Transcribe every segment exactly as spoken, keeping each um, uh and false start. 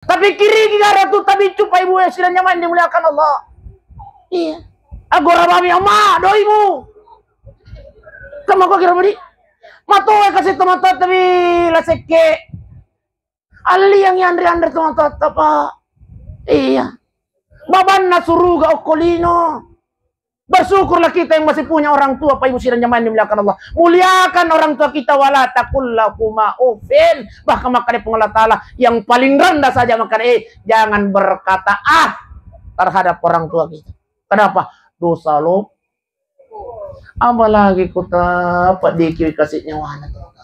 Tapi kirigi gara tu tabiccu, Pak Ibu yang sidang jamaah yang dimuliakan Allah. Iya. Agora bami amma doimu. Kamu kok kira budi? Matoa kasih teman-teman tapi la sekke. Alliang yang andre-andre teman-teman, Pak. Iya. Babanna suruga okkolino. Bersyukurlah kita yang masih punya orang tua, Pak Ibu sidang jamaah yang dimuliakan Allah. Muliakan orang tua kita, wala taqul lahuma uffin. Bahkan makkeda Puang Allah Ta'ala, yang paling rendah saja makkeda, eh, jangan berkata ah terhadap orang tua kita. Kenapa? Dosa lo. Apalagi kota pediki kasih nyawana tuh.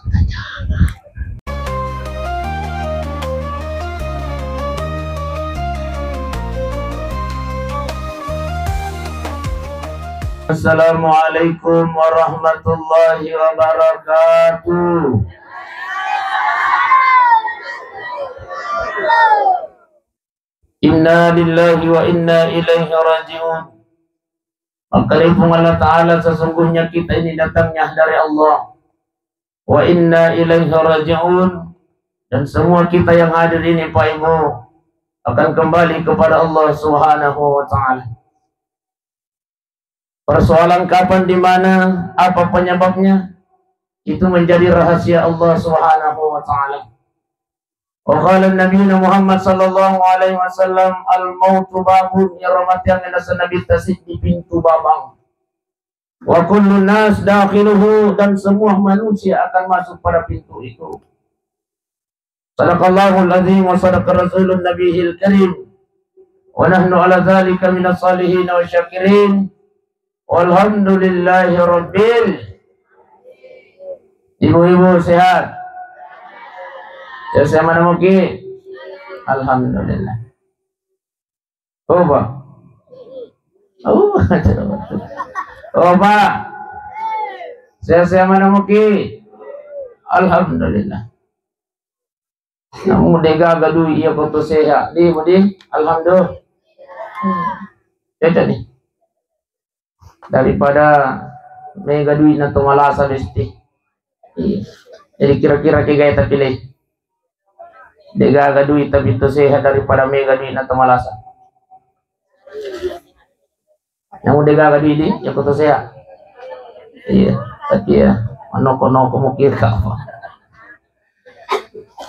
Assalamualaikum warahmatullahi wabarakatuh. Inna lillahi wa inna ilaihi raji'un. Maka Puang Allah Ta'ala, sesungguhnya kita ini datangnya dari Allah. Wa inna ilaihi raji'un. Dan semua kita yang hadir ini, Pak Ibu, akan kembali kepada Allah Subhanahu wa Ta'ala. Persoalan kapan, di mana, apa penyebabnya, itu menjadi rahasia Allah Subhanahu wa Ta'ala. Wa qala Nabi Muhammad sallallahu alaihi wasallam, "Al-mautu babun," yang mati yang nasa Nabi tasik di pintu babang. "Wa kullu nas dakhiluhu," dan semua manusia akan masuk pada pintu itu. Sadaqallahul azim wa sadaqa rasulun nabiyil karim. Wa nahnu ala dzalika minas salihin wa syakirin. Walhamdulillahi rabbil. Ibu-ibu sehat? Sehat-sehat mana muki? Alhamdulillah. Coba. Oh, coba. Sehat-sehat mana muki? Alhamdulillah. Namu degaga dui iya koto sehat. Di, di. Alhamdulillah. Cocok nih. Daripada mega duitna to malasa besti. Iya. Jadi kira-kira ke gaya tapi lei. Degaga duit tapi to sehat daripada mega duitna to malasa. Namu degaga duit di, ya koto sehat. Iya, tapi ya, manoko-noko mukir apa.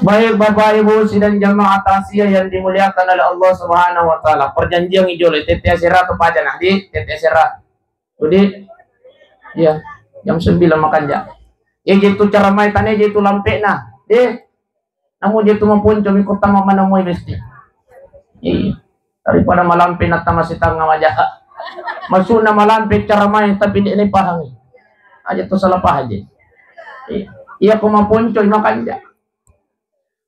Baik, Bapak Ibu sidang jamaah takziah yang dimuliakan oleh Allah Subhanahu wa Ta'ala. Perjanjian ijole, tete asera tu paja nah, di, tete asera. Jadi, iya, jam sembilan makan ja. Ya, gitu cara mai tane, gitu lampe nah. Di, namu je tu maponco mi kota mama namoi besti. Iya. Daripada malampe na tama sitanga maja. Masuna malampe cara mai tapi de ne pahang. Aja tu salah paham je. Iya. Iya ko maponco makan ja.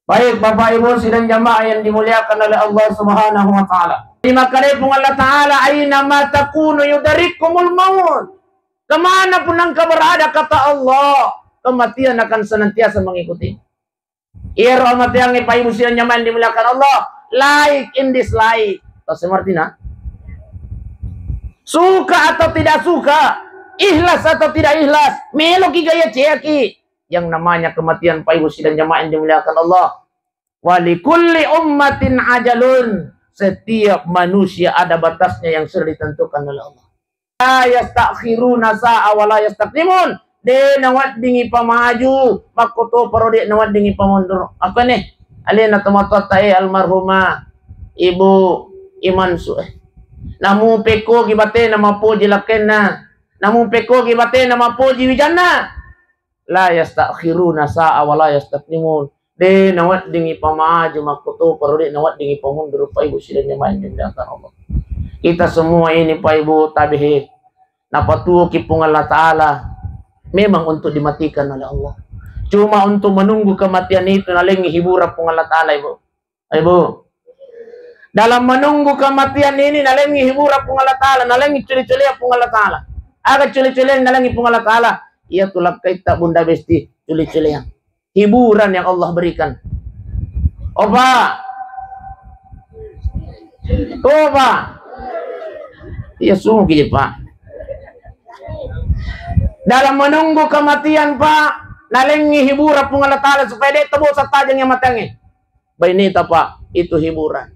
Baik, Bapak Ibu sidang jamaah yang dimuliakan oleh Allah Subhanahu wa Ta'ala. Di makare Puang Allah Ta'ala, "Aina ma takunu yudrikkumul maut." Kemana pun engkau berada, kata Allah, kematian akan senantiasa mengikuti. Iyaro amateangnge, Pak Ibu sidang jamaah yang dimuliakan Allah, like and dislike. Tahu seperti nah? Suka atau tidak suka, ikhlas atau tidak ikhlas, meloki gaya ceaki. Yang namanya kematian, Pak Ibu sidang jamaah yang dimuliakan Allah. Walikulli ummatin ajalun. Setiap manusia ada batasnya yang sudah ditentukan oleh Allah. La yastakhiruna sa'a wa la yastaqdimun. De naweddingi pamaju, makkotoparo de naweddingi pamundur. Apa ne? Alena tomatoatta e almarhumah Ibu Imansu e. Namu pekkogi batena mapoji lakkenna. Namu pekkogi batena mapoji wijanna. La yastakhiruna sa'a wa la yastaqdimun. De naweddingi pamaju makkotoparo, de naweddingi pamundur, Pak Ibu sidang jamaah yang dimuliakan Allah. Kita semua ini, Pak Ibu, tabehe napatuoki Puang Allah Ta'ala memang untuk dimatikan oleh Allah. Cuma untuk menunggu kematian itu nalengi hiburan Puang Allah Ta'ala, Ibu. Ibu. Dalam menunggu kematian ini nalengi hiburan Puang Allah Ta'ala, nalengi culi-culian Puang Allah Ta'ala. Aga culi-culian nalengi Puang Allah Ta'ala? Iya tu lakkaitta Bunda Besti, culi-culian. Hiburan yang Allah berikan. Oh, Pak. Oh, Pak. Iya, sungguh, Pak. Dalam menunggu kematian, Pak, nalengi hiburan Puang Allah Ta'ala supaya de' tebosa tajang yang matangi. Baineta, Pak. itu hiburan.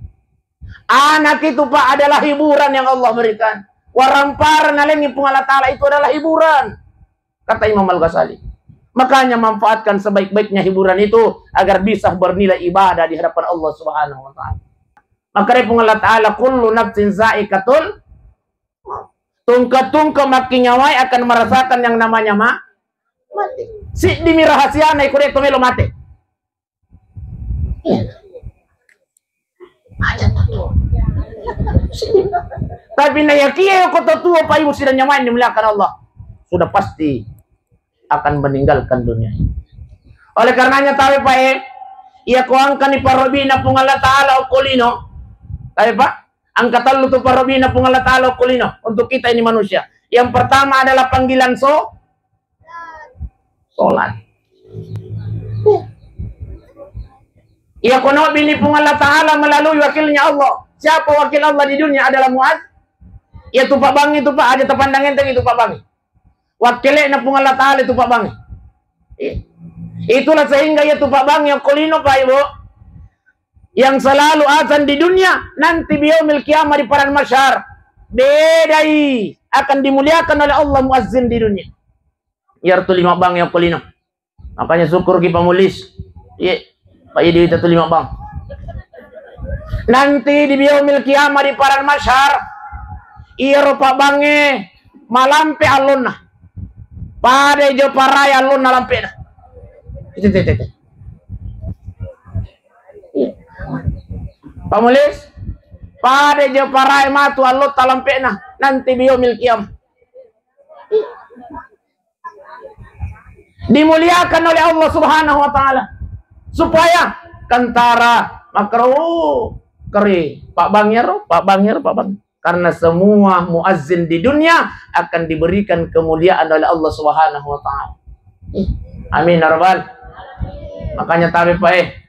Anak itu, Pak, adalah hiburan yang Allah berikan. Warampara nalengi Puang Allah Ta'ala itu adalah hiburan. Kata Imam Al-Ghazali. Makanya manfaatkan sebaik-baiknya hiburan itu agar bisa bernilai ibadah di hadapan Allah Subhanahu wa Ta'ala. Maka dari Puang Allah Ta'ala, "Kullu nafsin zaikatul maut." Tungke-tungke makkinyawai akan merasakan yang namanya ma mate. Siddimi rahasiana iko de' to melo mate. Tapi nayakia ko to tuo, Pak Ibu sidang jamaah yang dimuliakan Allah, sudah pasti akan meninggalkan dunia ini. Oleh karenanya tabe, Pak, eh, iya ko angkani parobina Puang Allah Ta'ala okko lino. Tabe, Pak, angka tellu tu parobina Puang Allah Ta'ala okko lino untuk kita ini manusia. Yang pertama adalah panggilan so sholat. Iya ko nawebbini Puang Allah Ta'ala melalui wakilnya Allah. Siapa wakil Allah di dunia? Adalah Muaz. Iya tu Pak Bang itu, Pak, aja tapandang enteng itu Pak Bang. Wakkele'na Puang Allah Ta'ala itu Pak Bang. Iya. Itulah sehingga iya tu Pak Bang yang kolino, Pak Ibu, yang selalu azan di dunia, nanti biyaumil kiamah di padang mahsyar, bedai akan dimuliakan oleh Allah muazzin di dunia. Iyaro tu lima bang yang kolino. Makanya syukur ki pamulis. Iye, Pak Idi itu tu lima bang. Nanti di biyaumil kiamah di padang mahsyar, iyaro Pak Bange malampe allonna. Pada jo parai allonna lampena. Tete, tete, tete. Pamulis, pada jo parai matu allotta lampena. Nanti biyaumil kiamah. Dimuliakan oleh Allah Subhanahu wa Ta'ala, supaya kentara makro keri Pak Bang iyaro, Pak Bang iyaro, Pak Bang. Karena semua muazzin di dunia akan diberikan kemuliaan oleh Allah Subhanahu wa Ta'ala. Ih, amin ya rabbal. Makanya tabe, Pak, eh.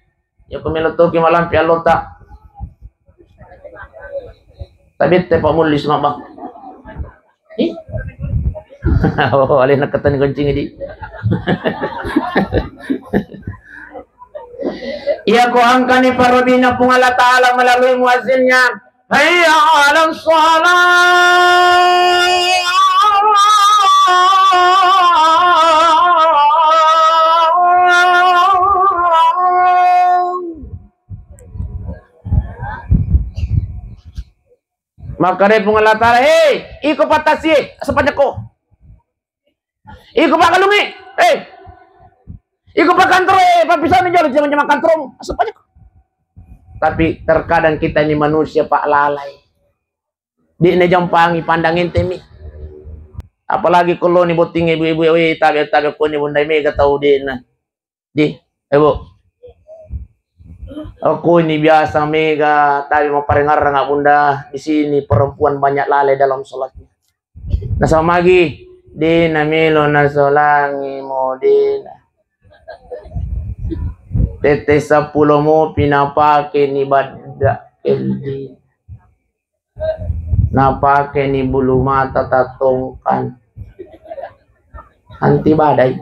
Iya ko melo toki malampe allota. Tabette Pak Mullis, Mak, Bang. Ih. Oh, alena ketan goncing di. Iya ko angkani parobina Puang Allah Ta'ala melalui muazzinnya. Hayya 'alas shalah. Makkedai Puang Allah Ta'ala, "Hei, iko pattasie, asapajako. Iko pagalungi, eh. Iko pakantoro, eh, pappisani jolo jama-jama kantoro, asapajako." Tapi terkadang kita ini manusia, Pak, lalai. De'na jampangi pandang entemi. Apalagi ko loni botting ibu-ibu, weh, tabe-tabe koni bunda mega tau de'na. Di, eh, Bu. Aku ini biasa mega, tapi mau parengarang, Bunda. Di sini perempuan banyak lalai dalam sholatnya. Nasaba magi, de' namelo nasolangi modena. Tette seppulo mopi napake ni badda L D. Napake ni bulu mata tatongkan. Anti badai.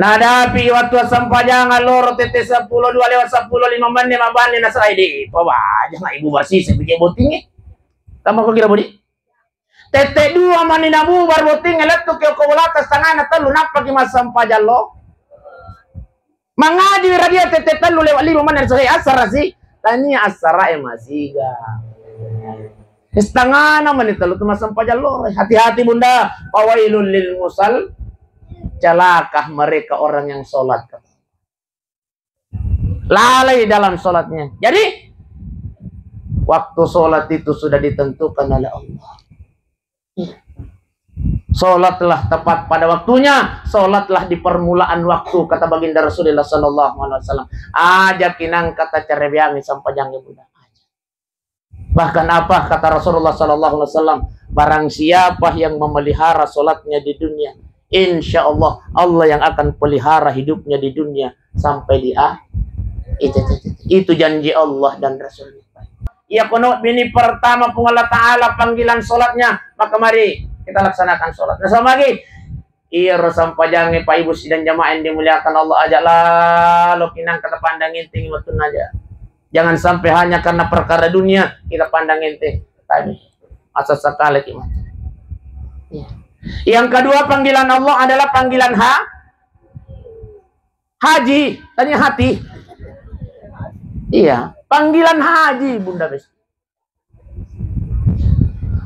Nadapi waktu sempajang loro tette seppulo dua lewat seppulo lima menit mabani nasai di. Pabaja na ibu bersih saya pikir bottingnya. Tambah kau kira bodi. Tette dua mani nabubar botting lettu ke ko bolata setengahna tellu nappaki massempajang lo. Mangaji radia tette tellu lewat lima menit selesai asar si. Tania asara e masiga. Setengahna mani tellu tu massempajang lo. Hati-hati Bunda. Fawailul lil musal. Celaka mereka orang yang sholat. Lalai dalam sholatnya. Jadi, waktu sholat itu sudah ditentukan oleh Allah. Sholatlah tepat pada waktunya, sholatlah di permulaan waktu, kata Baginda Rasulullah Sallallahu Alaihi Wasallam. Aja kinang kata cerebeangi sampajang ibu dan aja. Bahkan apa kata Rasulullah Sallallahu Alaihi Wasallam, barang siapa yang memelihara sholatnya di dunia, insya Allah, Allah yang akan pelihara hidupnya di dunia sampai di ah, itu, itu, itu, itu janji Allah dan Rasulnya. Iya kono bini pertama Puang Allah Ta'ala panggilan sholatnya, maka mari kita laksanakan sholat. Nah, sama lagi, iyaro sampajangnge, Pak Ibu sidang jamaah yang dimuliakan Allah, aja lalo kinang kata pandang enteng wettunna aja. Jangan sampai hanya karena perkara dunia kita pandang enteng. Tapi masa sekali kita. Ya. Yang kedua, panggilan Allah adalah panggilan ha-, haji, tanya hati. Iya, panggilan haji, Bunda Bes.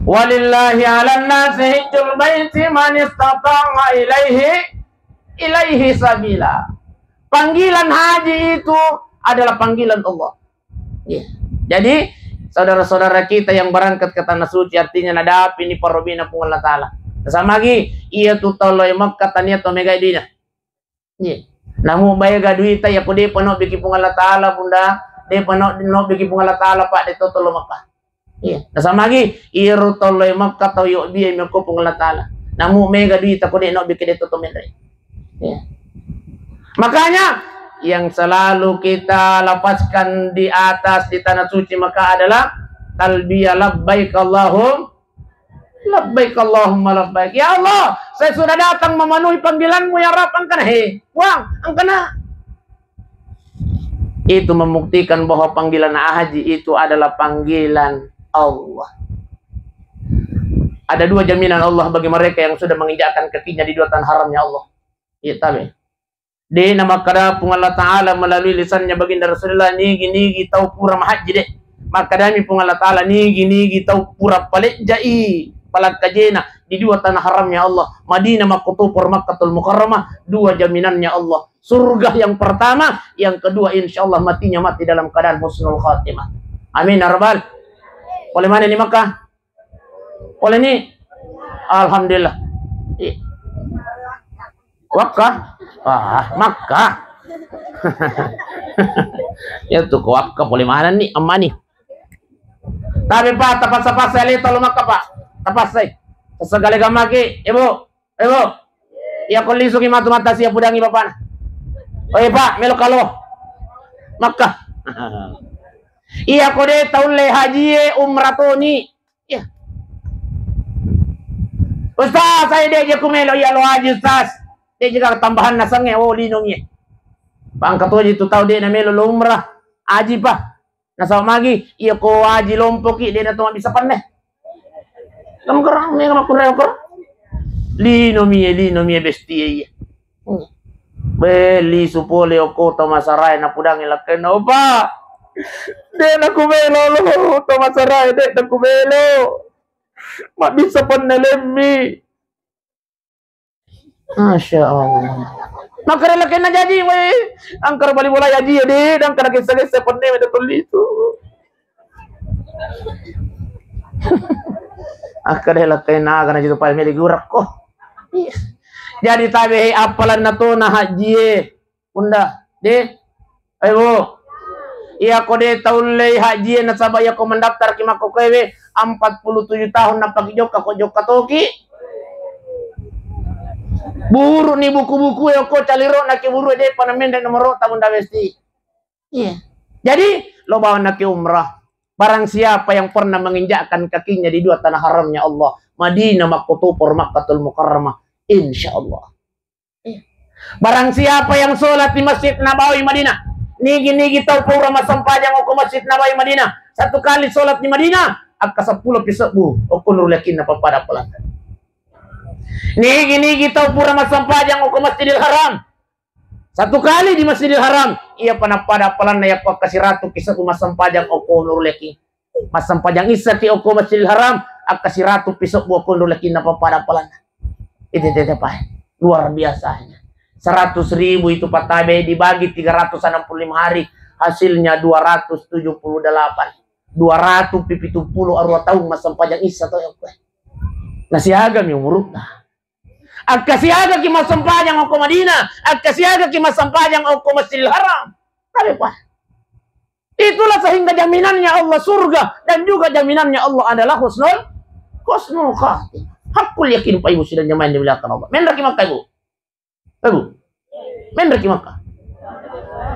Walillahi 'alan nasi hijjul baiti man istata'a ilaihi, ilaihi sabila. Panggilan haji itu adalah panggilan Allah. Iya. Jadi, saudara-saudara kita yang berangkat ke Tanah Suci, artinya nadapi ni parobina Puang Allah Ta'ala. Nasamagi, iya tu tau lao Makkah tania to megai duina. Iya. Namu baega duita, iya ko depa nobbiki Puang Allah Ta'ala, Bunda, depa no-, nobbiki Puang Allah Ta'ala, Pak, de to tolo Makkah. Iya. Nasamagi, iyaro tolo Makkah tau yobbi mi ko Puang Allah Ta'ala. Namu mega duita ko de nobbiki de to to menre. Iya. Makanya, yang selalu kita lafazkan di atas, di Tanah Suci Makkah adalah talbiyah, labbaik Allahum-, labbaik Allahumma labbaik. Ya Allah, saya sudah datang memenuhi panggilanmu, ya Rabb, angkana, he, Puang, angkana. Itu membuktikan bahwa panggilan haji itu adalah panggilan Allah. Ada dua jaminan Allah bagi mereka yang sudah menginjakkan kakinya di dua tanah haramnya Allah. Iya, tabe. De namakkada Puang Allah Ta'ala melalui lisannya Baginda Rasulullah, nigi-nigi tau pura mahajji de. Makkadami Puang Allah Ta'ala, nigi-nigi tau pura palejjai palakkajena di dua tanah haramnya Allah, Madinah makkutoparo Makkatul Mukarramah, dua jaminannya Allah. Surga yang pertama, yang kedua insya Allah matinya mati dalam keadaan husnul khatimah. Amin ya rabbal. Pole mana ni Makkah? Pole ni? Alhamdulillah. Iya. Wakka? Ah, Makkah. Ya tu ko Wakka pole mana ni, amma ni. Tapi Pak, tapasa-pasa le tolo Makkah, Pak. Tapasai. Segala gamaki, Ibu. Ibu. Iya ko lisuki matu mata sia pudangi bapana. Oi, Pak, melo kalo. Makkah. Iya ko de taulle haji e, umrah toni. Iya. Ustaz, saya de je ku melo, iya lo haji, Ustaz. De je ka tambahan nasengnge, oh, lino mie. Pangka toji tu tau de na melo lo umrah. Haji, Pak. Nasaba magi, iya ko haji lompoki, de na to mabisa penne. Kamu kerang, me kamu kurang ko. Lino mie, lino mie bestie iya. Be, lisu pole okko to masarae, napudangi lakkainna, opa. De na ku melo lo, to masarae, de na ku melo. Mabisa penne lemmi. Masya Allah. Makkeda lakkainna jaji, weh. Angkara bali bola jaji ya, de. Dan kana gessa-gessa penne, meda tolli tu. Akkeda lakkainna, kana jitu pale meli gurakko. Jadi tabe, appalanna to na haji e. Unda, de. Ayo, Bu. Iya ko de taullei haji e nasaba iya ko mendaftar ki makko kowe, empat puluh tujuh tahun napaki jokka, ko jokka toki. Buru ni buku-buku e ko caliro na ki buru e, de pana mende nomoro ta Bunda Besti. Iya. Jadi, lo bawa na ki umrah. Barang siapa yang pernah menginjakkan kakinya di dua tanah haramnya Allah, Madinah, Makkotoparo Makkatul Mukarramah, insya Allah. Iya. Barang siapa yang sholat di Masjid Nabawi Madinah, nigi-nigi tau pura massempajang okko Masjid Nabawi Madinah, satu kali sholat di Madinah, akka seppulo pi sebbu okko nurul yakinna pappada palanna. Nigi-nigi tau pura massempajang okko Masjidil Haram, satu kali di Masjidil Haram, iya pa nappada palanna yakko akka siratu pi sebbu massempajang okko nurul yakin. Massempajang issa ki okko Masjidil Haram, akka siratu pi sebbu okko nurul yakinna pappada palanna. Itu, itu, itu, Pak. Luar biasanya. Seratus ribu itu patabe dibagi tiga ratus enam puluh lima hari, hasilnya dua ratus tujuh puluh delapan. Dua ratus pitu puluh arua taung massempajang issa to, ya, Pak. Nah, siaga mi umurutta. Akka siaga ki massempajang okko Madinah, akka siaga ki massempajang okko Masjidil Haram. Tapi, Pak, itulah sehingga jaminannya Allah surga dan juga jaminannya Allah adalah husnul, husnul khatimah. Haqqul yakin, Pak Ibu sidang jamaah yang dimuliakan Allah. Menraki Makkah, Ibu? Ibu? Menraki Makkah?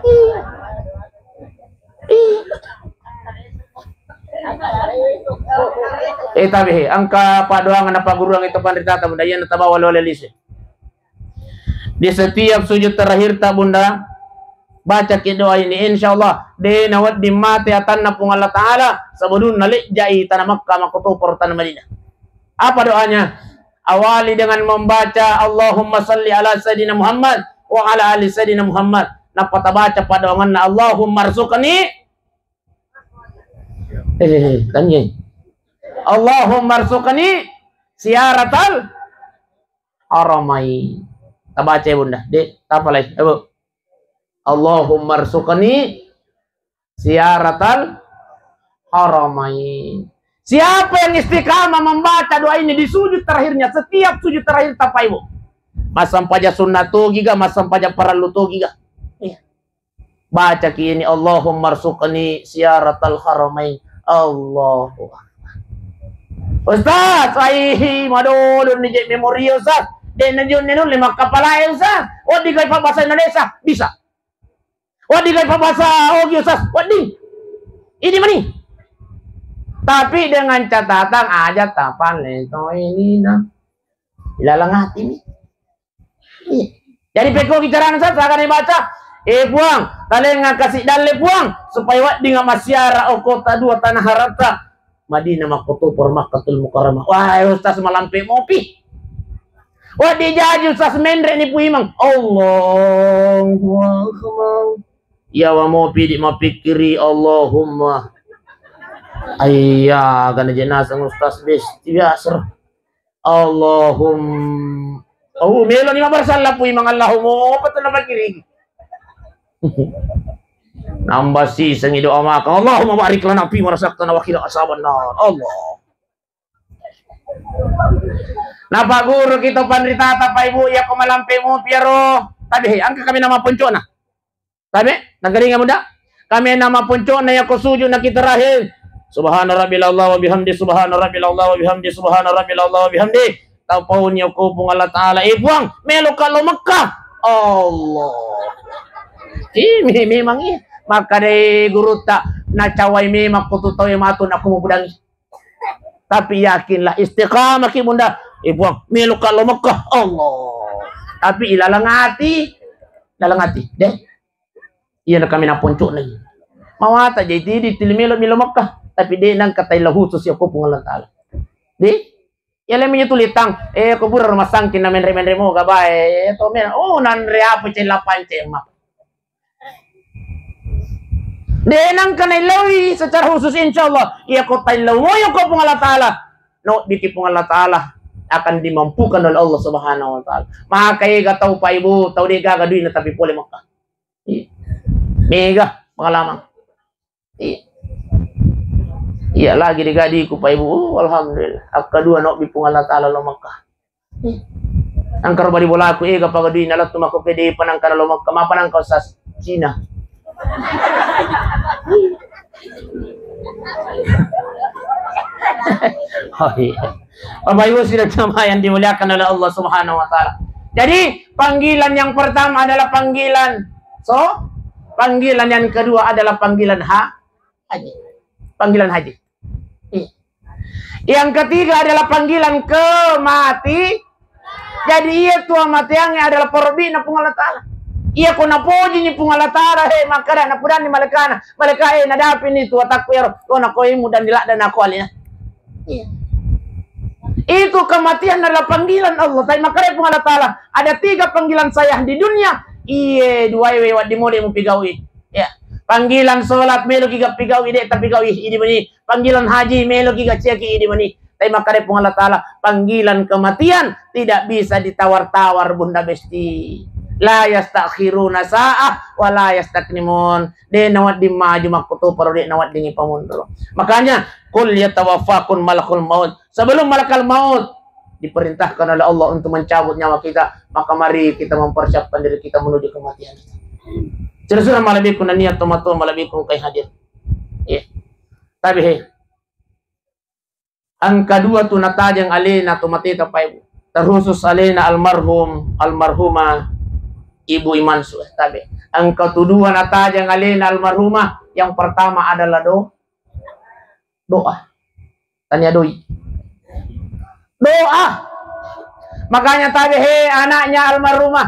Iya. Iya. Eh, tapi, he, engka paddoangeng na pagguruang itu panritata, Bunda, iya na tabawa lole lise. Di setiap sujud terakhir ta, Bunda, baca ki doa ini, insya Allah de nawedding mate atanna Puang Allah Ta'ala sebelum nalejjai tanah Makkah makkutoparo tanah Madinah. Apa doanya? Awali dengan membaca Allahumma salli ala Sayyidina Muhammad wa ala ali Sayyidina Muhammad. Nappa tabaca pada doanganna Allahumma arzuqni, eh, tanya. Allahumma arzuqni ziyaratal haramain. Tabaca ya, Bunda. Dek, tapalai. Ayo. Allahumma arzuqni ziyaratal haramain. Siapa yang istiqamah membaca doa ini di sujud terakhirnya, setiap sujud terakhir ta, Pak Ibu. Massempaja sunnah togi ga, massempaja parallu togi ga. Iya. Baca ki ini, Allahumma arzuqni ziyaratal haramain. Allahu Akbar. Ustaz, aihi, madodon ni je memori, Ustaz. De na jonne nulle makkapalae, Ustaz. Oh, digai pa bahasa Indonesia, bisa. Wedding kai pabasa ogi, Ustaz, wedding. Ini mani. Tapi dengan catatan aja tapan leto ini nah. Ilalang hati ni. Iya. Jadi pekko bicarana, Ustaz, akan dibaca. Eh, Puang, talenga kasih dalle, Puang, supaya wedding masiara o kota dua tanah harata. Madinah makkutoparo Makkatul Mukarramah. Wah, Ustaz malampe mopi. Wah, dijaji Ustaz menre ni Pu Imang. Allahu Akbar. Iya, wa mopi di mapikkiri Allahumma. Ayya, gana je naseng Ustaz bes, biasa. Allahum-, oh, melo ni mabarsalla Pu Imang Allahumma, apa tu nama kiri? Nambah si sengi doa makan. Allahumma barik lana fi ma razaqtana wa qina azaban nar. Allah. Napaguru kita panritata, Pak Ibu, ya ko malampe mu piaro. Tapi he, angka kami nama poncona. Tapi, nagaringa muda. Kami nama poncona ya ko sujud na kita rahim. Subhana rabbil Allah wa bihamdi, subhana rabbil Allah wa bihamdi, subhana rabbil Allah wa bihamdi. Tau pauni ko Puang Allah Ta'ala. Eh, Puang, melo ka lo Mekah. Allah. Ih, me-, memang iya. Maka dai gurutta, nacawai memang ko tu tau matu na ko mubudangi. Tapi yakinlah, istiqamah ki, Bunda. Eh, Puang, melo ka lo Mekah. Allah. Tapi ilalang ati, ilalang ati, deh. Iya na kami naponcok lagi. Mawata jadi di tili melo, melo Mekah. Tapi de nangka tailla khusus ya ko Puang Allah Ta'ala. De, iya le minyo tulitang, eh, kuburan rumah sangkin na menre-menre moga bae. Eh, to men, oh, nanre apa cella panceng mah. De nangka naillaui secara khusus, insya Allah. Iya ko taillau moyo ko Puang Allah Ta'ala. No, biki Puang Allah Ta'ala akan dimampukan oleh Allah Subhanahu wa Ta'ala. Maka ega tau, Pak Ibu, tau de gaga duina tapi pole Mekah. Iya. Mega pengalaman. Iya. Iya lagi digadiku, Pak Ibu. Oh, alhamdulillah. Akka dua no bi Puang Allah Ta'ala lo Mekah. Angkaro bari bolaku, ega paga duina lettu mako pede panangka lo Mekah. Mapa nangka Ustaz? Cina. Oh iya. Bapak Ibu sidang jamaah yang dimuliakan oleh Allah Subhanahu wa Ta'ala. Jadi, panggilan yang pertama adalah panggilan, so, panggilan yang kedua adalah panggilan ha-, haji. Panggilan haji. Iya. Yang ketiga adalah panggilan kemati-, Jadi, iya tu amateangnge adalah porobi'na Puang Allah Ta'ala. Iya ko napojini Puang Allah Ta'ala, he, makkada napudanni malaikana, malaika, eh, nadapini tu atakku iyaro, ko nakoimu dan diladda nako alina. Iya. Itu kematian adalah panggilan Allah. Tapi makkada Puang Allah Ta'ala, ada tiga panggilan saya di dunia. Iye, duae we wedding mode mupigaui. Ya. Panggilan sholat, meloki ga pigaui, de tapigaui, idi mani. Panggilan haji, meloki ga ciaki, idi mani. Tapi makkada Puang Allah Ta'ala, panggilan kematian tidak bisa ditawar-tawar, Bunda Besti. La yastakhiruna sa'ah wa la yastaqdimun. De nawedding maju makkutoparo, de nawedding ipamundur. Makanya, qul yatawaffakum malakul maut. Sebelum malakal maut diperintahkan oleh Allah untuk mencabut nyawa kita, maka mari kita mempersiapkan diri kita menuju kematian. Sura-sura malebbiku naniat tomatoa malebbiku kai hadir. Iya. Tapi he, engka dua tu natajeng alena tomateta, Pak Ibu. Terkhusus alena almarhum, almarhumah Ibu Imansu. Tabe. Engka tu dua natajeng alena almarhumah. Yang pertama adalah do-, doa. Tania doi. Doa. Makanya tabe, he, anaknya almarhumah.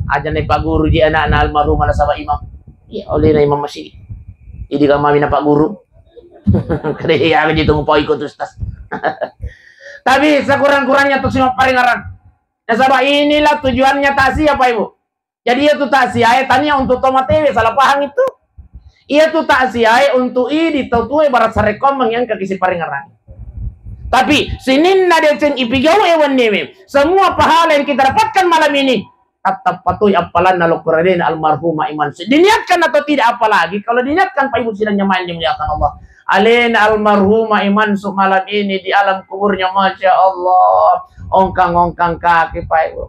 Aja na pagguru ji anakna almarhum nasaba imam. Iya, oleh na imam masjid. Idi kamami na pagguru. Kade iya aja tunggu pau ikut ustaz. Tapi sekurang-kurangnya tu semua paringaran. Nasaba inilah tujuannya takziah, Pak Ibu. Jadi, iya tu takziah e tania untuk to matewe, salah paham itu. Iya tu takziah e untuk idi tau tuwe bara sarekkoameng yang kaki siparingerang. Tapi sininna deceng ipigau e wenniwe, semua pahala yang kita dapatkan malam ini tetap patoi appalanna lokkoradena almarhumah Iman Su. Diniatkan atau tidak, apalagi kalau diniatkan, Pak Ibu sidang jamaah yang dimuliakan Allah. Alena almarhumah Iman Su malam ini di alam kuburnya, Masya Allah, ongkang-ongkang kaki, Pak Ibu.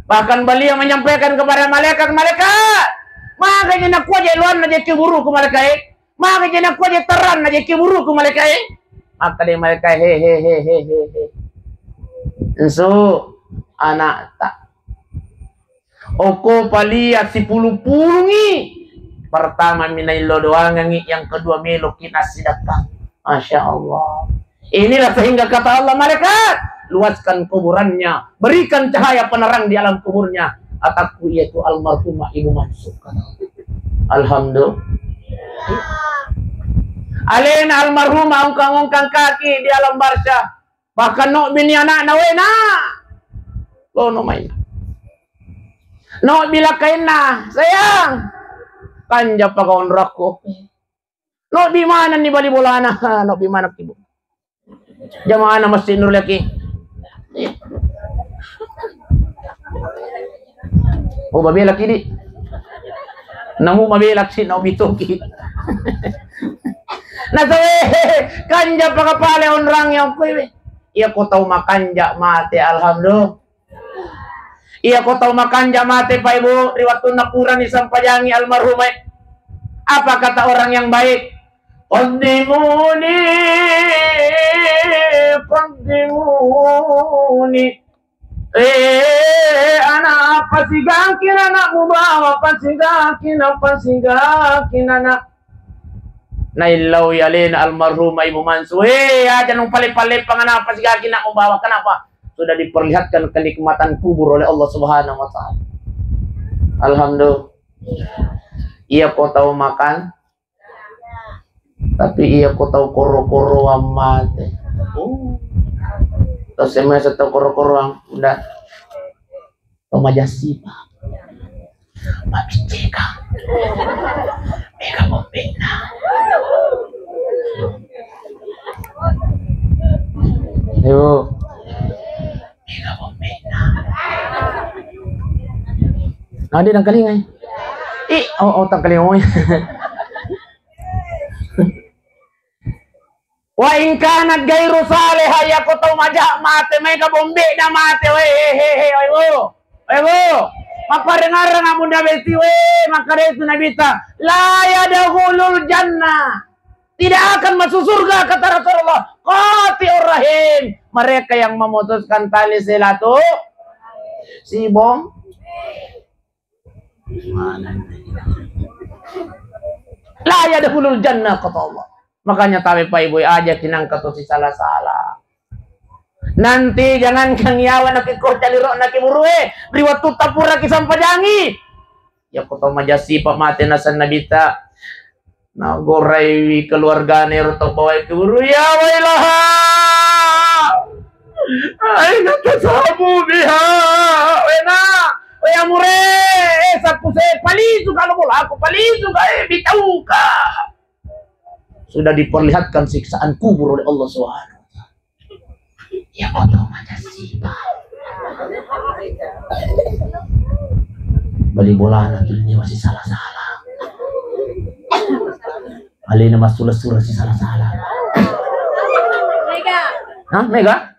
Bahkan beliau menyampaikan kepada malaikat, "Malaikat, makanya nakua je luanna je kuburuku, malaikat, eh? Makanya nakua je terang na je kuburuku, malaikat, eh?" Maka dia malaikat, "He, he, he, he, he, he. Ensu, anak tak." Oko palia sipulu-pulungi. Pertama, minaillo doangangi, yang kedua, meloki nassidakka. Masya Allah. Inilah sehingga kata Allah, "Malaikat, luaskan kuburannya, berikan cahaya penerang di alam kuburnya. Atakku yaitu almarhumah Ibu Mansur." Alhamdulillah. Alena almarhumah ongkang-ongkang kaki di alam barzah. Bahkan nobbi ni anakna, "Wena, lono mai." Nobbi lakkainna, "Sayang, kanja paka onrakku." Nobbi maneng ni bali bolana, nobbi maneng ibu. Jamaahna Masjid Nurul Yakin. Oh, babelaki di. Namu mabelak si nobbi toki. Nasawe, kanja paka pale onrang yang kue. Iya ko tau makanja mate, alhamdulillah. Iya ko tau makanja mate, Pak Ibu, ri wattunna purani sampajangi almarhumah. Apa kata orang yang baik? "Qaddimuni, qaddimuni." Eh, anak, pasigaki anak mubawa, pasigaki na, pasigaki anak. Naillau alena almarhumah Ibu Mansu, "Eh, aja nung pale-pale pangana, pasigaki anak mubawa." Kenapa? Sudah diperlihatkan kenikmatan kubur oleh Allah Subhanahu wa Ta'ala. Alhamdulillah. Iya ko tau makan, tapi iya ko tau koro-koroang mate. Oh. Terus saya tau koro-koroang, udah. Tau majassi, Pak. Mabicceka. Mega bombena. Ayo. Mega bombena. Ade nang kalingai. Ih, oh, oh, tang kalingai. Wa in kanat gairu salihah, iya ko tau maja mate, maega bombena mate, we, he, he, he, oi, wo. Oi, wo. Mapparengareng amunna beti, we, makkeda itu Nabita, "La yadkhulul jannah." Tidak akan masuk surga, kata Rasulullah. Qati'ur rahim. Mereka yang memutuskan tali silaturahim. Sibong. La yadkhulul jannah, kata Allah. Makanya tabe Pak Ibu, aja kinangka to sisala-sala. Nanti jangankan yawa nakikko caliro nakiburue, ri wattu tapura kisampajangi. Ya ko to majassi pa mate nasenna Nabita. Nagoraiwi keluargana ero tau bawai kuburu, "Ya wailaha, aina tasabu biha?" Wena, we amure, eh, sappu se, palisu ka lo bolaku, palisu ka, eh, bitauka. Sudah diperlihatkan siksaan kubur oleh Allah Subhanahu wa Ta'ala. Ya, foto majassi, Pak. Bali bolana tu ni masih salah-salah. Alena massula-sula si sala-sala. Mega. Hah, Mega?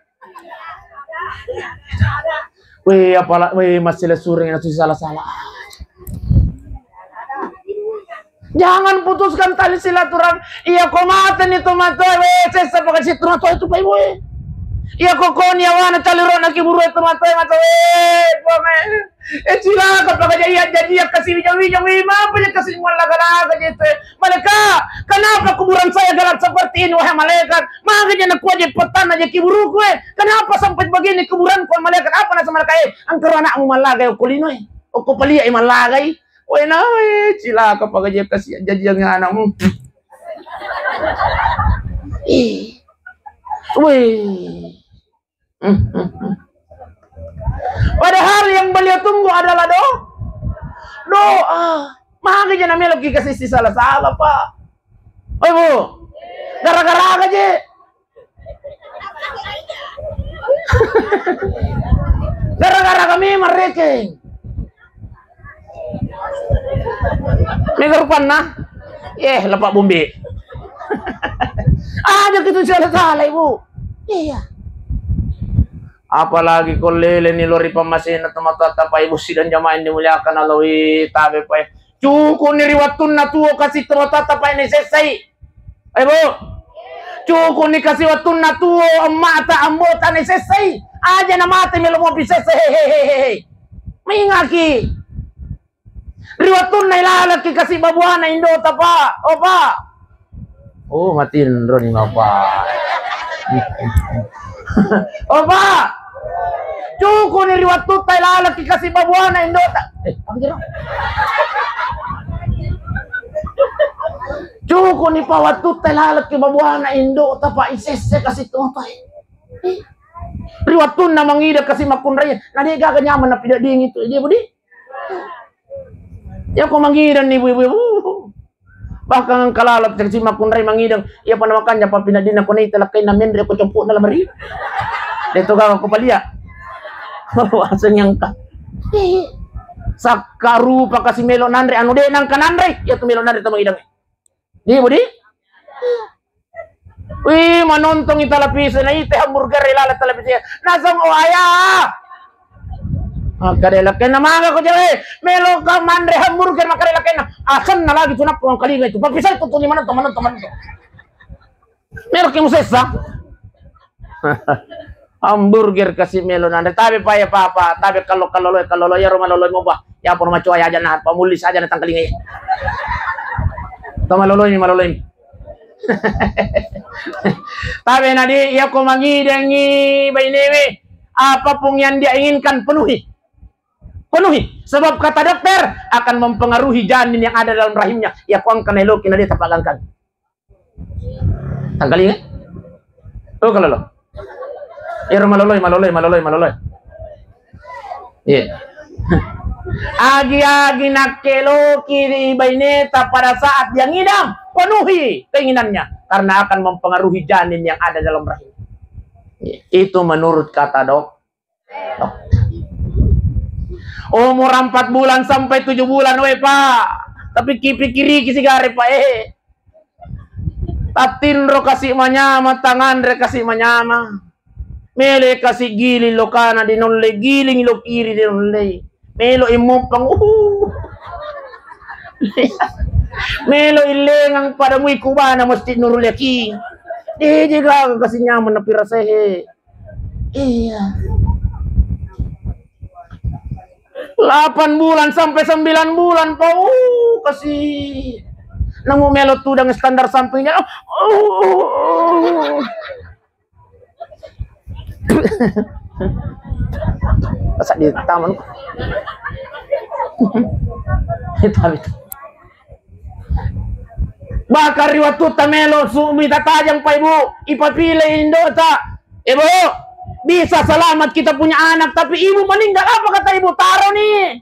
We, apala, we, massula-sula na si sala-sala. Jangan putuskan tali silaturahmi. Iya ko mate ni tomatoa, we, sessa paka si tomatoa itu, Pak Ibu, we. Iya ko koni awana caliro na kiburu tomatoa, matoa, we, Puang, we. Eh, cilaka paka jaji, jaji kasi wijang-wijang, we, mapa je kasi muallaga-laga je te. Maleka, kenapa kuburan saya gelap seperti ini, wahai malaikat? Maka je nakua je petana je kiburuku, eh. Kenapa sampai begini kuburanku, malaikat? Apa nasa malaikat, eh? Engkau anakmu mallaga, eh, kulino, eh. Okko palia i mallagai. Wena, eh, cilaka pagaje kasi jajiang anakmu. Eh. Weh. Padahal yang beliau tunggu adalah do-, doa. Magi jana meloki kasi sisala-sala, Pak. Oi, Bu. Gara-gara aga je. Gara-gara kami merekeng. Mega rupanna. Eh, lepak bumbi. Aja kita salah-salah, Ibu. Iya. Apalagi ko lele ni lori pammasena tomatoatta, Pak, Ibu sidang jamaah yang dimuliakan Allah, wi, tabe, Pak. Cukup ni ri wattunna tuo kasi tomatoatta, Pak, ini selesai. Ayo, Bu. Cukup ni kasi wattunna tuo, emma'ta, ambo'ta ni sessai. Aja na mate melo mopi sessai. He, he, he, he, he. Mingaki. Ri wattunna ilalaki kasi babuana indota, Pak. Oh, Pak. Oh, matinro ni, Bapak. Oh, Pak. Cukup ni ri wattutta ilalaki kasi babuana indota. Eh, apa kira? Cukup ni pa wattutta ilalaki babuana indota, Pak, isesse kasi tuo, Pak. Eh, ri wattunna mangida kasi makkunrai, na de gaga nyaman napidadding itu, dia budi. Ya ko mangida ni ibu-ibu. Bahkan engka laleng teng simakkunrai mangideng, iya pa namakanja pappinaddinna ko nai telakkainna menre ko compo'na lamari. De to gaga ko palia. Aseng engka. Sakka rupa kasi melo nanre, anu de nangka nanre, iya tu melo nanre to mangideng. Di budi? Wih, manontongi televisi, na ite hamburger ri laleng televisi. Naseng, oh, ayah. Makkeda lakkainna, maga ko jawa, eh. Melo ka manre hamburger, makkeda lakkainna. Asenna lagi tu nappa mangkalinga itu. Pappisai tu tuni manonton, manonton, manonton. Melo ki musessa. Hamburger kasi melo nanre. Tabe pa ya papa, tabe kallo-kallo loe, kallo loe, ya ro maloloi moba. Ya pun macoa ya aja na pamulli saja na tangkalinga. To maloloi, maloloi. Tabe nadi, iya ko mangidengi bainewe, apapun yang dia inginkan, penuhi. Penuhi. Sebab kata dokter akan mempengaruhi janin yang ada dalam rahimnya. Iya ko engka naeloki na de tapagangkang. Tangkalinga? Oh, kalolo. Ero maloloi, maloloi, maloloi, maloloi. Iya. Agi-agi nakkeloki ri baineta pada saat dia ngidang, penuhi keinginannya, karena akan mempengaruhi janin yang ada dalam rahim. Iya. Itu menurut kata dok-, dokter. Umur empat bulan sampai tujuh bulan, weh, Pak. Tapi kipikiriki sigare, Pak, eh. Tattinro kasi manyama, tanganre kasi manyama. Mele kasi giling lokana, de nolle giling lo kiri, de nolle. Melo immoppang, uhu. Melo illengang pada mui kubana Masjid Nurul Yakin. De je gaga kasi nyaman napirasae. Iya. Delapan bulan sampai sembilan bulan, Pak. Uh, kasi. Namu melo tudang standar sampingnya. Oh, oh, oh. Masa di taman. Itu habis. Bahkan ri wattutta melo su-, mita tajang pa ibu, ipapile indota, "Ibu, bisa selamat kita punya anak, tapi ibu meninggal, apa kata ibu? Taro ni."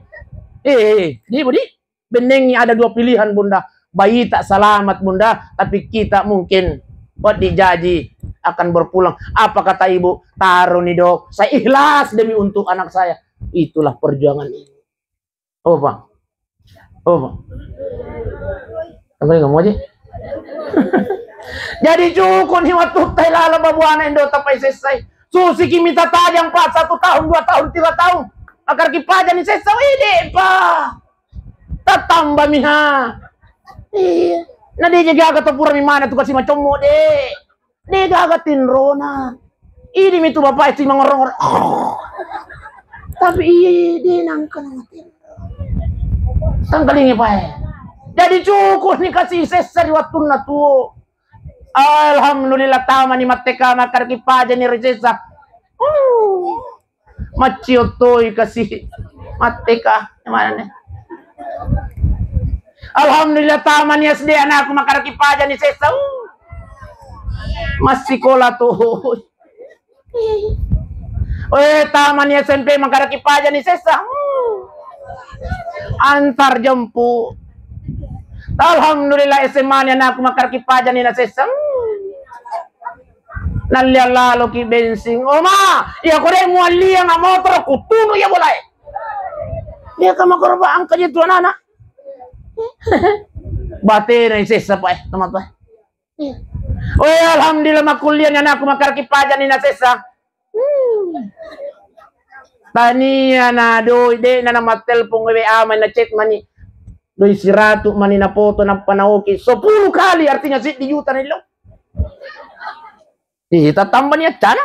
Eh, eh, di ibu di, bennengi ada dua pilihan, Bunda. Bayi tak selamat, Bunda, tapi kita mungkin buat dijaji akan berpulang. Apa kata ibu? Taro ni, Dok. Saya ikhlas demi untuk anak saya. Itulah perjuangan ini. Oh, Pak. Oh, Pak. Apa yang kamu aja? Jadi cukup ni wattutta ilala babuana indota pa isessai. Susiki mita tajang, Pak, satu tahun, dua tahun, tiga tahun. Akar ki paja ni sessa, wede, Pak. Tatamba miha. Iya. Na de je gaga to pura mi mana tu kasi macommo, de. De gaga tinrona. Idi mi tu bapak itu mangorong-ngorong. Tapi iya, iya, de nangka nang tinro. Tangkalingi pae. Jadi cukup ni kasi sessa di wattunna tuo. Alhamdulillah, tama ni matteka, makkadaki paja ni ri sessa. Uh. Maccio toi kasi. Matteka, mana nih? Alhamdulillah, tamani S D anakku, makkadaki pajani sessa. Uh. Massikola tu. Eh, tamani S M P, makkadaki pajani sessa. Hmm. Antar jemput. Alhamdulillah, S M A ni anakku, makkadaki pajani na sessa. Hmm. Nalliang laloki bensing. Oh, ma, iya ko de mualliang motoro, kutunu iya bolae. Iya ka makorba angka je tu anak-anak. Batena sessa pa, eh, teman-teman. Iya. Oh, alhamdulillah, makkuliah ni anakku, makkadaki pajani na sessa. Hmm. Tania na doi, de na, na mattelpong, W A mani, na chat mani. Doi siratu mani na foto, nappa naoki. Sepuluh kali, artinya siddi juta ni lo. Ih, tattamba ni accana.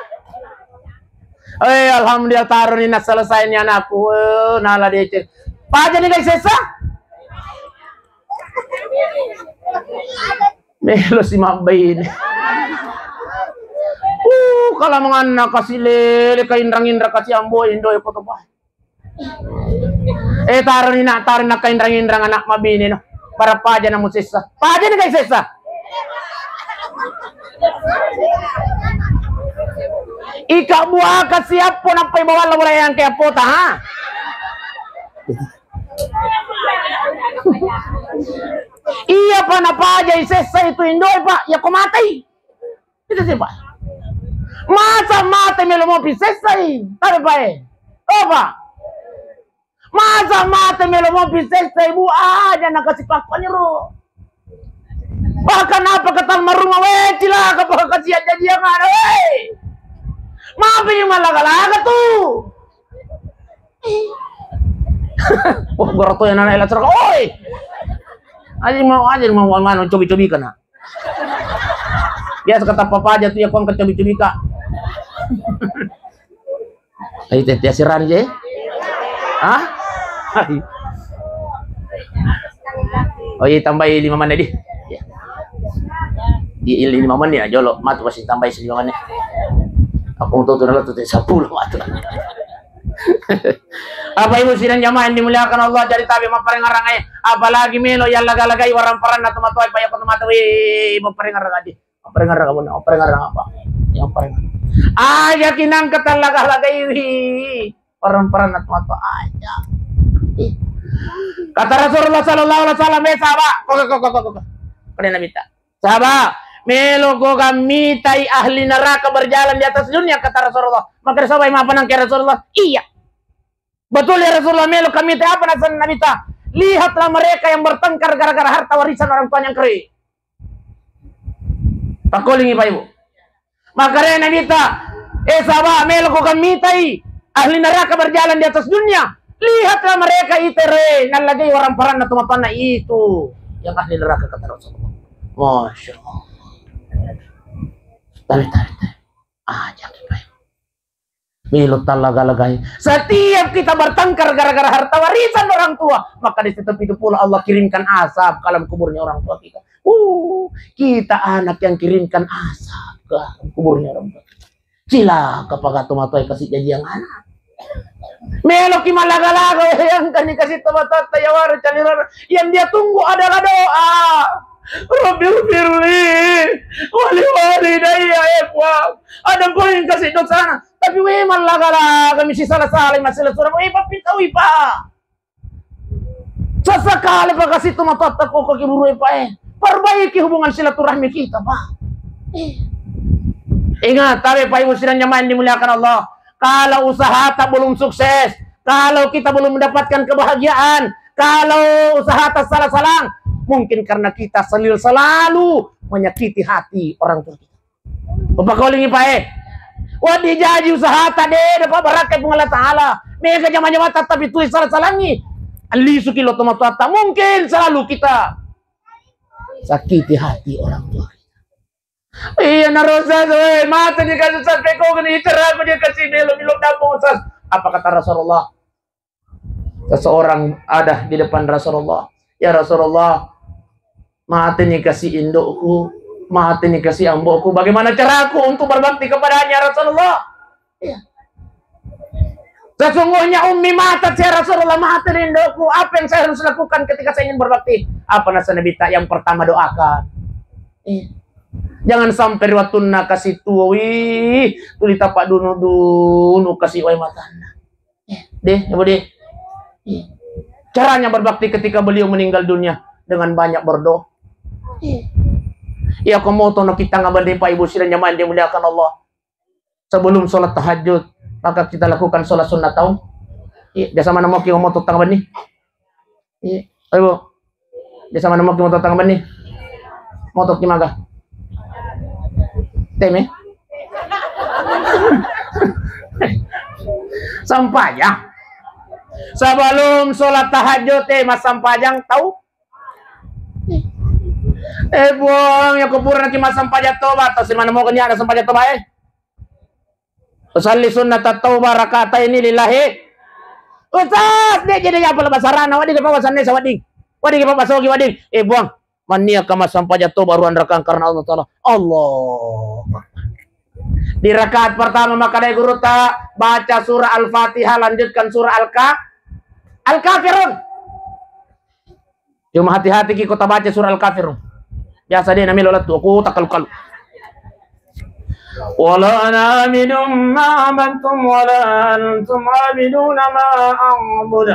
Eh, alhamdulillah, taroni na selesai ni anakku. Eh, nala deceng. Pajani gai sessa? Melo si mabbaine. Uh, kala manganna kasi lele, kainrang-inrang kasi ambo, indo e koto pa. Eh, taroni na, taroni na kainrang-inrang anak mabine no. Para paja na musessa. Pajani gai sessa? Ika buaka siappo nappai bawalla bola yang ke apota, ha? Iya pa napajai sessa itu indoe pa, ya ko matai. Itu sih, Pak. Masa mate melo mopi sessai? Tabe, Pak, eh. Oh, Pak. Masa mate melo mopi sessai, Bu? Aja nakasi pakkuaniro. Bahkan apa kata almarhumah, weh, cilaka, apa kasihan jadi yang ada, weh. Mapi ni malaga-laga tu. Oh, goroto yang anak elah seraka. Oi. Aja mau, aja mau, mau, mau cobi-cobi kena. Biasa kata papa aja tu ya, kong kecobi-cobi ka. Ayo, teh, teh, siran je. Hah? Oh iya, tambahi lima menit di. Iya. Di, di lima menit ya, jolo. Matu pasti tambahi lima menit. Aku tuh tuh tuh sepuluh matu. Apa ibu sidang jamaah yang dimuliakan Allah, jadi tabe mapparengarang, eh. Apalagi melo yang laga-lagai warang paranna tomatoa, apa ya, kau tomatoa, weh, mapparengarang adi. Mapparengarang apa? Mapparengarang apa? Yang paling aja kinang kata laga-lagai, wih. Warang paranna tomatoa aja. Ih. Kata Rasulullah sallallahu alaihi wasallam, eh, sahabat, kok, kok, kok, kok, kok. Kena Nabi ta. Sahabat, melo ko kamitai ahli neraka berjalan di atas dunia, kata Rasulullah. Maka sahabat, mapanang ke Rasulullah? Iya. Betul ya Rasulullah, melo kamitai apa nasan Nabi ta? Lihatlah mereka yang bertengkar gara-gara harta warisan orang tuanya yang kere. Pakkolingi, Pak, Ibu. Makare Nabi ta, eh, sahabat, melo ko kamitai ahli neraka berjalan di atas dunia. Lihatlah mereka itere, nallagai warang paranna tomatoanna itu. Yang ahli neraka, kata Rasulullah. Masya Allah. Tabe, tabe, tabe. Aja kita. Melo tallaga-lagai. Setiap kita bertengkar gara-gara harta warisan orang tua, maka di situ itu pula Allah kirimkan azab ke alam kuburnya orang tua kita. Uh, kita anak yang kirimkan azab ke alam kuburnya orang tua kita. Cilaka pagato matoa kasih jadi yang anak. Meloki malaga-laga, yang kan dikasih tomatoatta ya waro calirara. Yang dia tunggu adalah doa. Rabbi firli wali walidayya, eh, Puang. Ada pun yang kasih dosa. Tapi we malaga-laga misi salah-salah, masih surang. We, tapi tahu, Pak. Sesekali pakasi tomatoatta ko, ko kiburu, Pak, eh. Perbaiki hubungan silaturahmi kita, Pak. Eh. Ingat, tapi Pak Ibu sidang jamaah yang dimuliakan Allah, kalau usaha tak belum sukses, kalau kita belum mendapatkan kebahagiaan, kalau usaha tak salah-salah, mungkin karena kita selil selalu menyakiti hati orang tua kita. Upakkolingi, Pak, eh. Wah, dijaji usahata, de, dapat barakka Puang Allah Ta'ala. Mega jama-jama tapi tuli salah-salangi. Alisuki lo tomatoatta. Mungkin selalu kita sakiti hati orang tua kita. Iya, narosa, eh, mata di kasus sampai kau kena icara aku dia kasih melo-melo dapur, Ustaz. Apa kata Rasulullah? Seseorang ada di depan Rasulullah, "Ya Rasulullah, mate ni kasi indukku, mate ni kasi ambokku, bagaimana caraku untuk berbakti kepadanya, ya Rasulullah?" Iya. Sesungguhnya ummi mata, ya Rasulullah, mati rinduku. Apa yang saya harus lakukan ketika saya ingin berbakti? Apa nasa Nabi ta? Yang pertama, doakan. Iya. Jangan sampai ri wattunna kasi tuo, wih, tuli tapa dunu-dunu kasi wae matanna. Eh, deh, apa deh? Iya. Caranya berbakti ketika beliau meninggal dunia dengan banyak berdoa. Iya. Iya, komoto no kita ngabanding Pak Ibu sidang jamaah yang dimuliakan Allah. Sebelum sholat tahajud, maka kita lakukan sholat sunnah tau. Iya, biasa mana mau ki moto tang bani? Iya, ayo, Bu. Biasa mana mau ki moto tang bani? Moto ki maga? Teme? Sampajang. Sebelum sholat tahajud, eh, massampajang tau? Eh, buang, ya kuburan ki massampajang toba, tau si mana mau kenya ada sampajang toba, eh? Usalli sunnata tauba rakataini lillahi. Ustaz, de' jadi apa bahasa Arabna? Wedding apa bahasa Indonesia, wedding? Wedding apa bahasa Ogi, wedding? Eh, buang. Mannia kama sampaja toba ruang rakang karena Allah Ta'ala. Allah. Di rakaat pertama maka dari guru ta baca surah Al-Fatihah, lanjutkan surah Al-Ka-, Al-Kafirun. Cuma hati-hati ki ko tabaca surah Al-Kafirun. Biasa de' namelo lettu, ko takkalu-kalu. Wala ana abidum ma abattum wala antum abiduna ma a'bud.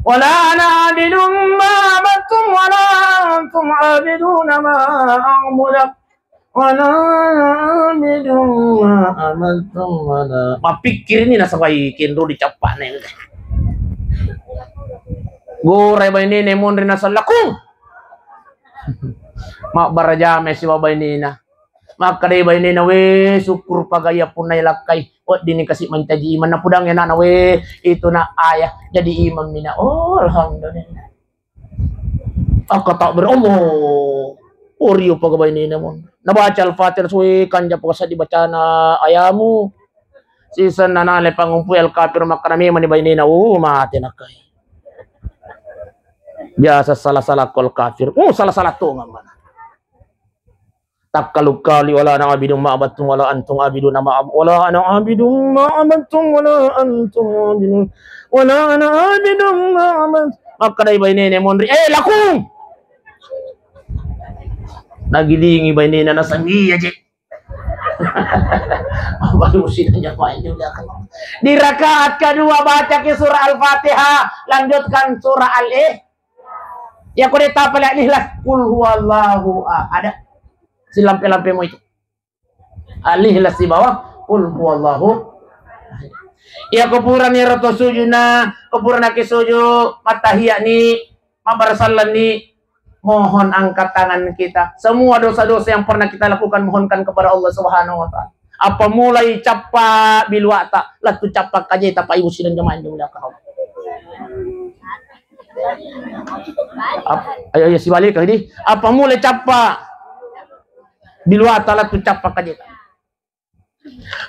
Wala ana abidum ma abattum wala antum abiduna ma a'bud. Wala ana abidum ma abattum wala. Mappikkiri ni nasabai kenro dicappa neng. Gorai bainena monri nasallakung. Mabbaraja mai sibawa bainena. Makkadai bainena, "We, syukur pagaya punnai lakkai. Weddinni kasi mancaji iman." Napudangngi anakna, "We, itu nak ayah jadi imam mina." Oh, alhamdulillah. Akka takbir, Allah. Oh, rio paga bainena mon. Nabaca Al-Fatihah, suwe kanja paga saddi bacana ayamu. Sisenna nale pangumpu Al-Kafir makkana memang ni bainena, oh, mate nakkai. Biasa salah-salah kol kafir. Oh, salah-salah tu ngamana. Takkalu-kalu, wala ana abidum ma abattum wala antum abiduna ma ab-, wala ana abidum ma abattum wala antum abidun. Wala ana abidum ma abattum. Makkadai bainena monri, "Eh, lakung." Nagilingi bainena nasang iya je. Baru sih nanya main juga. Di rakaat kedua baca ki surah Al-Fatihah, lanjutkan surah Al-Eh. Ya, ko de' tapale Al-Ikhlas, qul huwallahu ahad. Silampe-lampe mu itu. Al-Ikhlas di bawah, qul huwallahu ahad. Ya, ko purani ero to sujuna, ko purana ki sujud, mattahiyat ni, mabbarasallang ni, mohon angkat tangan kita. Semua dosa-dosa yang pernah kita lakukan, mohonkan kepada Allah Subhanahu wa Ta'ala. Apa mulai cappa biluata, lettu cappa kajeta, Pak Ibu sidang jamaah yang dimuliakan Allah. Ap-, ayo, ayo, sibalik lagi. Apa mulai cappa biluata, lettu cappa kajeta.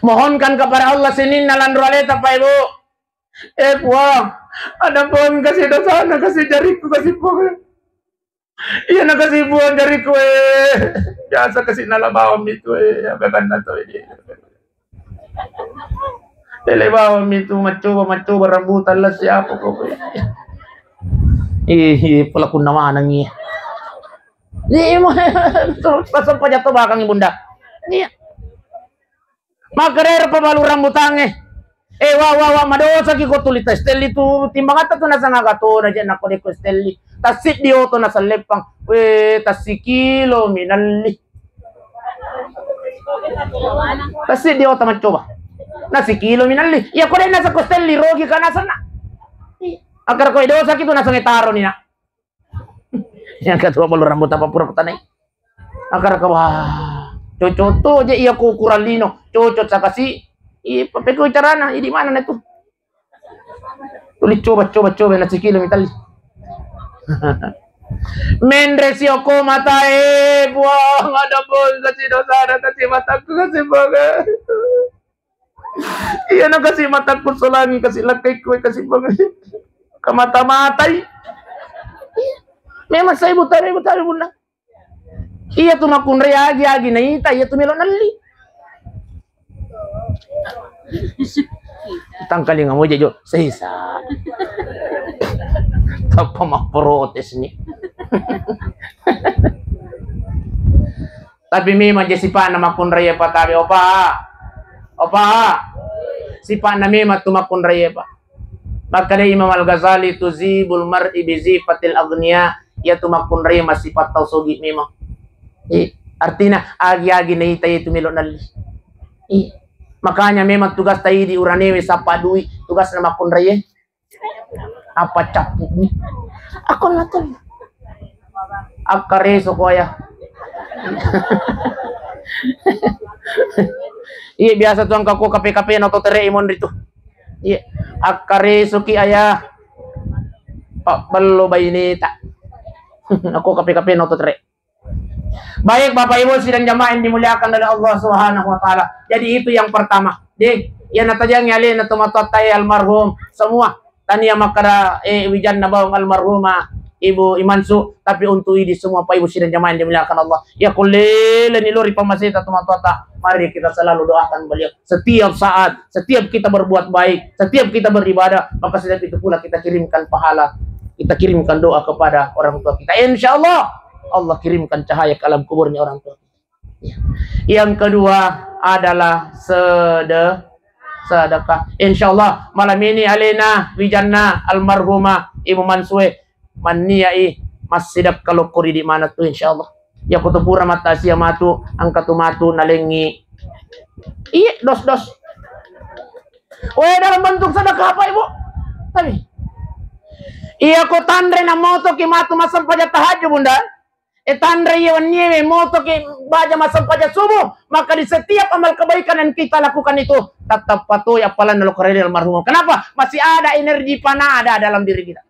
Mohonkan kepada Allah sininna lanro aleta, Pak Ibu. Eh, Puang, ada Puang kasi dosana, kasi jariku, kasi Puang. Iya, nakasibuan jariku, eh. Biasa kasi nala bawang mitu, eh. Apa kanna to ini? Tele bawang mitu, maccoba, maccoba rambutan lah siapa kok, eh. Ih, ih, pelakunna maneng, iya. Iya, mau, pas sempat jatuh belakang, Bunda. Iya. Makkedai ro pabalu rambutangnge, "Eh, wa, wa, wa, madosaki ko tuli testelli tu, timbangatta tu nasanga gatona je nakko dekko stelli. Tassiddi oto nasalleppang, we, tassikilo minalli." Tassiddi oto maccoba. Nasikilo minalli. Iya ko de' nasakko stelli, rogi ka nasenna. Akkara ko dosaki tu nasengnge taroni na. Yang kedua balu rambutan apa pura kutanai. Akar ka, wah, cocok to je iya ko ukuran lino, cocok sa kasi. Iya, papeko carana, idi mana na tu? Tuli coba, coba, coba, na sikilo mitali. Menre sioko matae, buang ada pun kasi dosa, ada kasi mataku, kasi banget. Iya, na kasi matakku solangi, kasi lakkai kue, kasi bangai. Kamata-matai. Memang saya buta, buta, Bunda. Iya tu makunrai agi-agi naita, iya tu melo nalli. Tangkalinga mo jajo sesa. Tappa mapprotes ni. Tapi memang je sipa'na makkunraie pa tabe, opa. Opa. Sipa'na memang tu makkunraie pa. Makkeda Imam Al-Ghazali, "Tuzibul mar'i bizifatil aghnia." Iya tu makkunraie masipat tau sogi memang. Eh, artinya agi-agi naita itu melo nalli. Eh, makanya memang tugas ta idi uranewe sapa dui tugasna makkunraie. Apa cappu mi? Aku natul. Akkareso ko ya. Iya, biasa tu angka ko kape-kape na to tere imon ritu. Iya, akkareso ki ayah. Pak bello baineta. Aku kape-kape na to tere. Baik, Bapak Ibu sidang jamaah yang dimuliakan oleh Allah Subhanahu wa Ta'ala. Jadi, itu yang pertama. Deh, yang natajangi alena tomatoatta almarhum semua. Tania makkeda, eh, wijanna bawang almarhumah Ibu Imansu, tapi untuk idi semua, Pak Ibu sidang jamaah yang dimuliakan Allah. Ya kullele ni lori pamaseta tomatoatta. Mari kita selalu doakan beliau. Setiap saat, setiap kita berbuat baik, setiap kita beribadah, maka setiap itu pula kita kirimkan pahala, kita kirimkan doa kepada orang tua kita. Insya Allah, Allah kirimkan cahaya ke alam kuburnya orang tua kita. Yang kedua adalah sede-, sedekah. Insya Allah, malam ini alena wijanna almarhumah Ibu Mansue manniai massidekka lokko ridi mana tu, insya Allah. Yako tu pura mattasia matu, angka tu matu nalengi. Iya, dos-dos. Weh, dalam bentuk sedekah apa, Ibu? Tapi iya ko tanre na moto ki matu massempajang tahajud, Bunda. E tanre iya wennie we moto ki baja massempajang subuh, maka di setiap amal kebaikan yang kita lakukan itu tetap patoi appalan lokko ridi almarhumah. Kenapa? Masih ada energi panada dalam diri kita.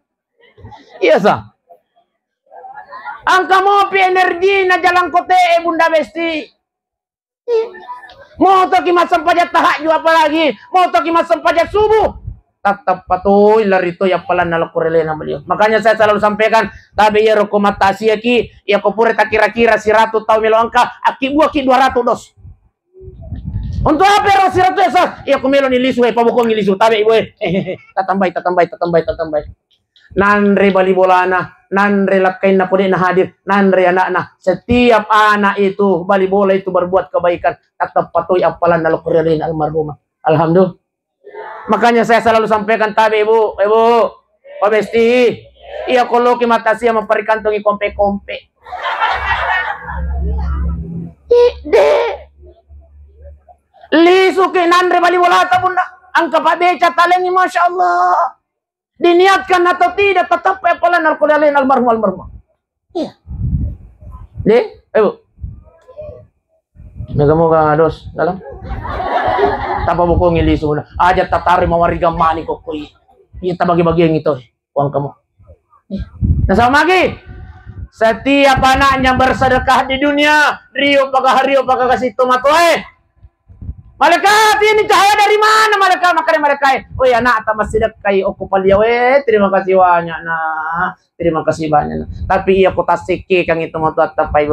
Iya sa. Angka mopi energi na jalan kote, eh, Bunda Besti. Moto ki massempajang tahajud, apalagi moto ki massempajang subuh. Tetap patoi lari toi appalanna lokko ri alena beliau. Makanya saya selalu sampaikan, tabe iya roko mattasia ki, iya ko pura takira-kira siratu tau melo angka, akkibuaki dua ratu dos. Untuk apa ro siratu ya sa? Iya ko melo ni lisu, eh, pabokongi lisu, tabe ibu, eh. Tatambai, tatambai, tatambai, tatambai. Nanre bali bolana, nanre lakkainna ko de'na hadir, nanre anakna. Setiap anak itu, bali bola itu berbuat kebaikan, tetap patoi appalanna lokko ri alena almarhumah. Alhamdulillah. Makanya saya selalu sampaikan tabe, Ibu, Ibu, Pak Besti, iya ko loki mattasia mapparikantongi kompe-kompe. Ide. Lisu ki nanre bali bolata, Bunda. Angka Pak Beca talengi, Masya Allah. Diniatkan atau tidak, tetap appalanna lokko ri alena almarhum, almarhumah. Iya. Deh, ayo. Moga-moga dos dalam. Tapabokongi lisu na. Aja tatari mawariga mani kokoi. Iya, tabagi-bagiangi to uang kamu. Iya. Nah, sama lagi. Setiap anaknya bersedekah di dunia, rio paga, rio paga kasi tomatoae. Malaikat, ini cahaya dari mana? Malaikat, makkeda malaikat, "Woi, anakta massidekkai okko paliawe, terima kasih banyak, Nak. Terima kasih banyak, Nak." Tapi iya ko tassekke kang itu matu attapai.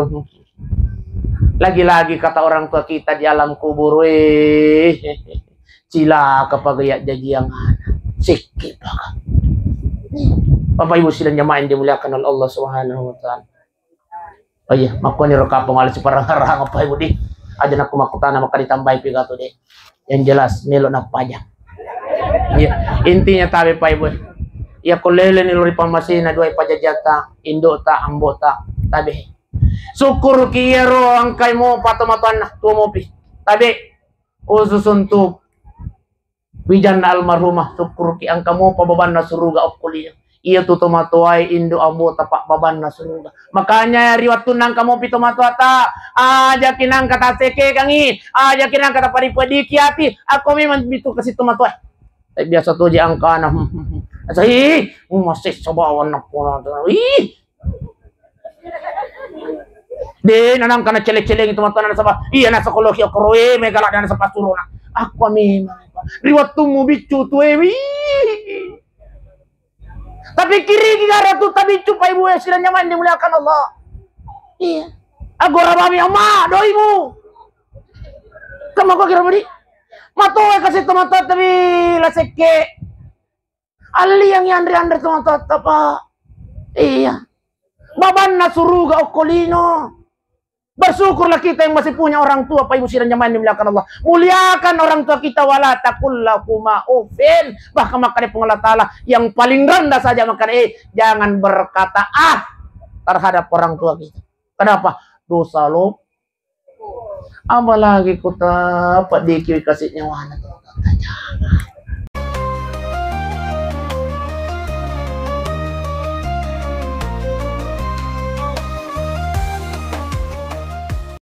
Lagi-lagi kata orang tua kita di alam kubur, weh, cilaka paga iya jajiang anak. Sekke paga. Bapak Ibu sidang jamaah yang dimuliakan oleh Allah Subhanahu wa Ta'ala. Oh iya, makkoni ro kapang ala siparang-harang apa ibu di. Aja nakku makkutana maka ditambahi piga tu deh. Yang jelas melo napaja. Iya, intinya tabe Pak Ibu. Iya ko lele ni lori pamasina dua pajajiata, indota, ambota, tabe. Syukur ki iyaro angkai mo pato matuanna, tuo mopi. Tabe, khusus untuk wijanna almarhumah, sukkuruki engka mopa babanna suruga okko lino. Iya tu tomatoae indo ambota pa babanna suruga. Makanya ri wettunna engka mopi tomatoata, ajaki nangka tasekekangi, ajaki nangka tapadipediki ati, akko memang bitu kasi tomatoae. Tapi biasa toji angkana. Asa, ih, masessa bawang nappo. Ih, De, nanangka nacele-celengi tomatoanna nasaba iya nasokoloki okkoro e, mega ladde nasaba surona. Akko memang. Ri wettummu biccu tuewi. Tapi kirigi gara tu tabiccu pa ibu e sidang jamaah yang dimuliakan Allah. Iya. Agora babi amma doimu. Kamu kok kira budi? Matoa kasi tomatoatta bila sekke. Alliang yanre-anre tomatoatta, Pak. Iya. Babanna suruga okko lino. Bersyukurlah kita yang masih punya orang tua, Pak Ibu sidang jamaah yang dimuliakan Allah. Muliakan orang tua kita, wala taqul lahuma uffin. Bahkan makkeda Puang Allah Ta'ala, yang paling rendah saja makkeda, eh, jangan berkata ah terhadap orang tua kita. Kenapa? Dosa lo. Apalagi kota peddi ki kasih nyawana tu.